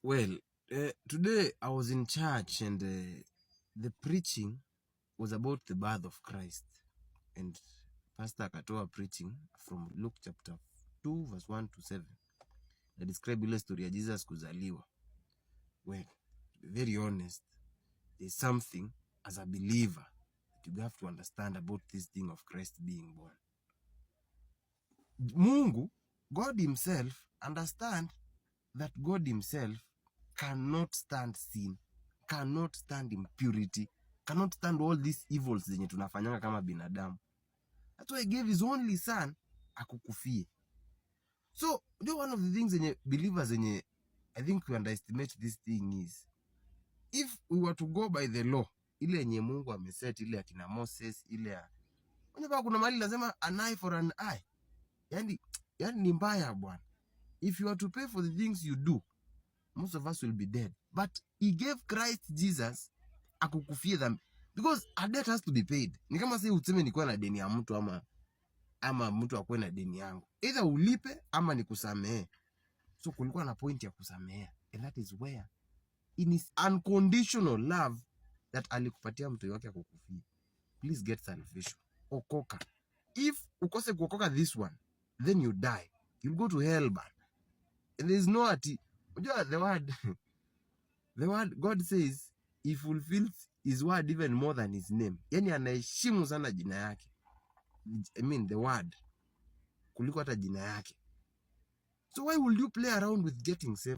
Well, today I was in church and the preaching was about the birth of Christ. And Pastor akatoa preaching from Luke chapter 2 verse 1 to 7. Na describe ile story ya Jesus kuzaliwa. Well, to be very honest, there's something as a believer that you have to understand about this thing of Christ being born. Mungu, God himself, understand that God himself cannot stand sin, cannot stand impurity, cannot stand all these evils zenye tunafanyanga kama binadamu. That's why he gave his only son akukufie. So, one of the things zenye believers zenye I think we underestimate this thing is, if we were to go by the law, ile yenye Mungu ameset, ile akina Moses, ile ya unajua kuna mahali lazima an eye for an eye. Yani ni mbaya bwana. If you are to pay for the things you do, most of us will be dead. But he gave Christ Jesus akukufie them because a debt has to be paid. Ni kama sasa useme nikuwa na deni ya mtu ama mtu akwe na deni yangu. Either ulipe ama nikusamehe. So kulikuwa na point ya kusamehe. And that is where in his unconditional love that alikupatia mtu wake akukufie. Please get salvation. Okoka. If ukose kuokoka this one, then you die. You'll go to hell, man. And there is no ati. The word God says he fulfills his word even more than his name. Yani anaheshimu sana jina yake. I mean the word kuliko hata jina yake. So why would you play around with getting saved?